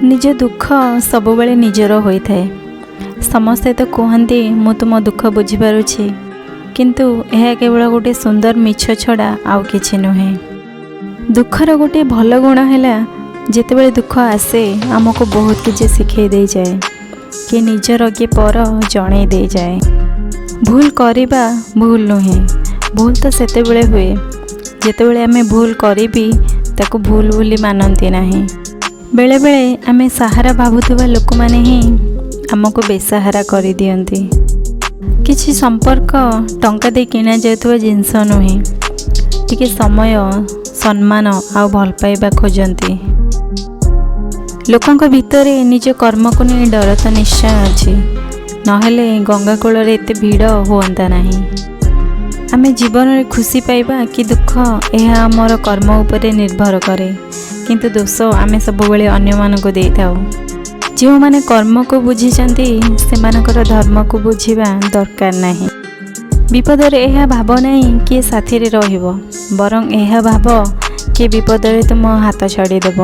ନିଜ ଦୁଃଖ ସବୁବେଳେ ନିଜର ହୋଇଥାଏ। ସମସ୍ତେ ତ କୁହନ୍ତି, ମୁଁ ତୁମ ଦୁଃଖ ବୁଝିପାରୁଛି, କିନ୍ତୁ ଏହା କେବଳ ଗୋଟିଏ ସୁନ୍ଦର ମିଛ ଛଡ଼ା ଆଉ କିଛି ନୁହେଁ। ଦୁଃଖର ଗୋଟିଏ ଭଲ ଗୁଣ ହେଲା, ଯେତେବେଳେ ଦୁଃଖ ଆସେ, ଆମକୁ ବହୁତ କିଛି ଶିଖେଇ ଦେଇଯାଏ। କିଏ ନିଜର, କିଏ ପର, ଜଣେଇ ଦେଇଯାଏ। ଭୁଲ କରିବା ଭୁଲ ନୁହେଁ, ଭୁଲ ତ ସେତେବେଳେ ହୁଏ ଯେତେବେଳେ ଆମେ ଭୁଲ କରି ବି ତାକୁ ଭୁଲ ବୋଲି ମାନନ୍ତି ନାହିଁ। ବେଳେବେଳେ ଆମେ ସାହାରା ଭାବୁଥିବା ଲୋକମାନେ ହିଁ ଆମକୁ ବେସାହାରା କରିଦିଅନ୍ତି। କିଛି ସମ୍ପର୍କ ଟଙ୍କା ଦେଇ କିଣାଯାଉଥିବା ଜିନିଷ ନୁହେଁ। ଟିକେ ସମୟ, ସମ୍ମାନ ଆଉ ଭଲ ପାଇବା ଖୋଜନ୍ତି। ଲୋକଙ୍କ ଭିତରେ ନିଜ କର୍ମକୁ ନେଇ ଡର ତ ନିଶ୍ଚୟ ଅଛି, ନହେଲେ ଗଙ୍ଗା କୂଳରେ ଏତେ ଭିଡ଼ ହୁଅନ୍ତା ନାହିଁ। ଆମେ ଜୀବନରେ ଖୁସି ପାଇବା କି ଦୁଃଖ, ଏହା ଆମର କର୍ମ ଉପରେ ନିର୍ଭର କରେ, କିନ୍ତୁ ଦୋଷ ଆମେ ସବୁବେଳେ ଅନ୍ୟମାନଙ୍କୁ ଦେଇଥାଉ। ଯେଉଁମାନେ କର୍ମକୁ ବୁଝିଛନ୍ତି, ସେମାନଙ୍କର ଧର୍ମକୁ ବୁଝିବା ଦରକାର ନାହିଁ। ବିପଦରେ ଏହା ଭାବ ନାହିଁ କିଏ ସାଥିରେ ରହିବ, ବରଂ ଏହା ଭାବ କିଏ ବିପଦରେ ତୁମ ହାତ ଛାଡ଼ିଦେବ।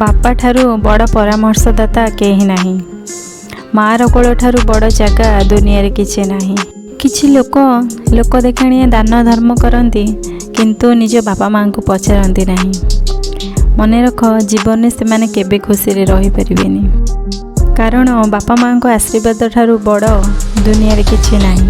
ବାପାଠାରୁ ବଡ଼ ପରାମର୍ଶଦାତା କେହି ନାହିଁ। ମାଆର କୋଳଠାରୁ ବଡ଼ ଜାଗା ଦୁନିଆରେ କିଛି ନାହିଁ। କିଛି ଲୋକ ଲୋକ ଦେଖାଣିଆ ଦାନ ଧର୍ମ କରନ୍ତି, କିନ୍ତୁ ନିଜ ବାପା ମାଆଙ୍କୁ ପଚାରନ୍ତି ନାହିଁ। ମନେ ରଖ, ଜୀବନରେ ସେମାନେ କେବେ ଖୁସିରେ ରହିପାରିବେନି, କାରଣ ବାପା ମାଆଙ୍କ ଆଶୀର୍ବାଦ ଠାରୁ ବଡ଼ ଦୁନିଆରେ କିଛି ନାହିଁ।